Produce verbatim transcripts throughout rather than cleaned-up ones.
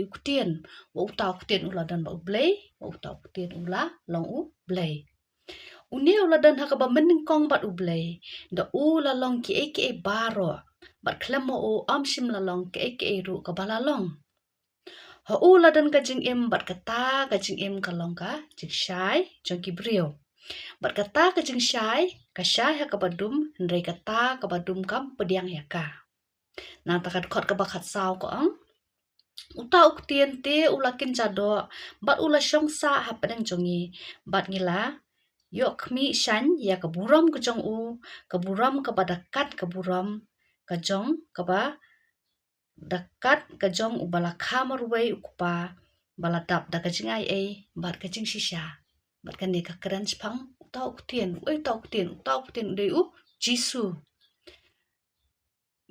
u ktien, wa uta u ktien u la don bad u Blei, wa uta u ktien u la long u Blei. Une u la don ha kaba mynnyngkong bad u Blei, da u la long kiei kiei baroh, bad khlem ma u ym shym la long kiei kiei ruh kaba la long. Ha u la don ka jingim bad kata ka jingim ka long ka jingshai jong ki briew. Bad kata ka jingshai, ka shai ha kaba dum, hynrei kata kaba dum kam pdiang ïa ka. Nangta ka dkhot kaba khatsaw ka ong, uta u ktien te u la kynja doh, bad u la shong sah hapdeng jong ngi, bad ngi la ïoh khmih shaiñ ïa ka burom ka jong u, ka burom kaba da kat ka burom ka jong, kaba da kat ka jong uba la kha marwei u Kpa, ba la dap da ka jingaiei bad ka jingshisha. Bad kane ka kren shaphang uta u ktien, uei uta u ktien, uta u ktien u dei u Jisu.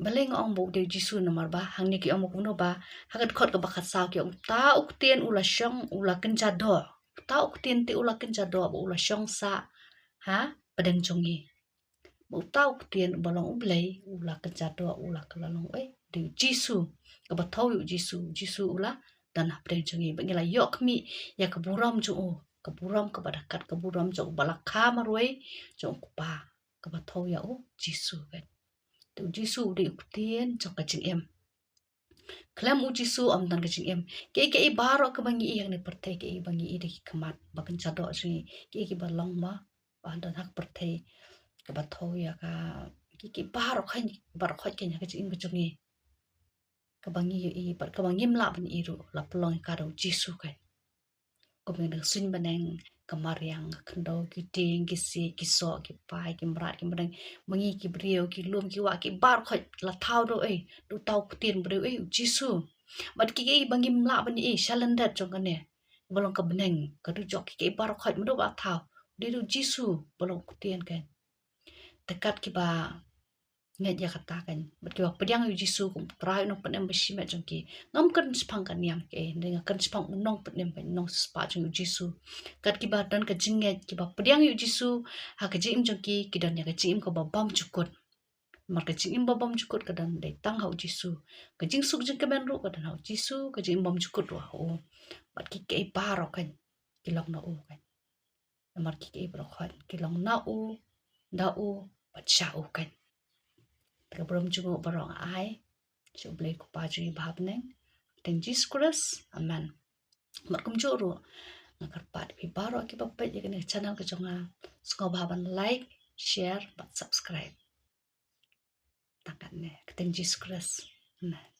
Balei nga ong ba u dei u Jisu? Namar ba hangne ki ong ba kumno ba ha ka dkhot kaba khatsaw ki ong, uta u ktien u la shong, u la kynja doh. Uta u ktien te u la kynja doh, ba u la shong sah hapdeng jong ngi. Ba uta u ktien uba long u Blei u la kynja doh, u la kylla long, eh, dei u Jisu. Kaba thew ïa u Jisu, u Jisu u la don hapdeng jong ngi, ba ngi la ïoh khmih ïa ka burom jong u, ka burom kaba da kat ka burom jong uba la kha marwei jong u Kpa, kaba thew ïa u Jisu, kan. Te u Jisu u dei u ktien jong ka jingim. Khlem u Jisu ym don ka jingim. Kiei kiei baroh kaba ngi i hangne pyrthei, kiei ba ngi i da ki khmat, ba kynja doh jong ngi, kiei kiei ba long ma, ba don ha ka pyrthei, kaba thew ïa ka, kiei kiei baroh, kiei baroh, kiei ha ka jingim ka jong ngi, kaba ngi ïohi bad kaba ngim lah ban i ruh, la pynlong ïa ka da u Jisu, kan. Kumba ngi dang suiñ bneng, ka mariang, ka khyndew, ki tieng, ki siej, ki soh, ki pai, ki mrad, ki bneng, ma ngi ki briew, ki lum, ki wah, kiei baroh la thew da u, eh, da uta u ktien briew, eh, u Jisu. Bad kiei kiei ba ngim lah ban i, eh, shalyndet jong kane, ba long ka bneng, ka dujok, kiei kiei baroh, mano ba la thew? Dei da u Jisu ba long u ktien, kan. Te kat kiba ngeit ïa kata, kan, bad kiba pdiang ïa u Jisu kum u Trai, u Nongpynim ba shimet jong ki. Ngam kren shaphang ka niam kiei, hynrei nga kren shaphang u Nongpynim, kan, u Nongsiewspah jong u Jisu. Kat kiba don ka jingngeit, kiba pdiang ïa u Jisu ha ka jingim jong ki, ki don ïa ka jingim kaba bymjukut. Namar ka jingim ba bymjukut ka don dei tang ha u Jisu. Ka jingsuk jingkmen ruh ka don ha u Jisu, ka jingim bymjukut ruh ha u. Bad kiei kiei baroh, kan, ki long na u, kan. Namar kiei kiei baroh ki long na u, da u, bad sha u, kan. Te ka burom jong u baroh nga ai sha u Blei u Kpa jong ngi ba ha bneng, ha ka kyrteng Jisu Khrist. Amen. Bad kumjuh ruh nga kyrpad ïa phi baroh kiba peit ïa kane ka channel ka jong nga, sngewbha ban like, share bad subscribe. Tang katne, ha ka kyrteng Jisu Khrist. Amen.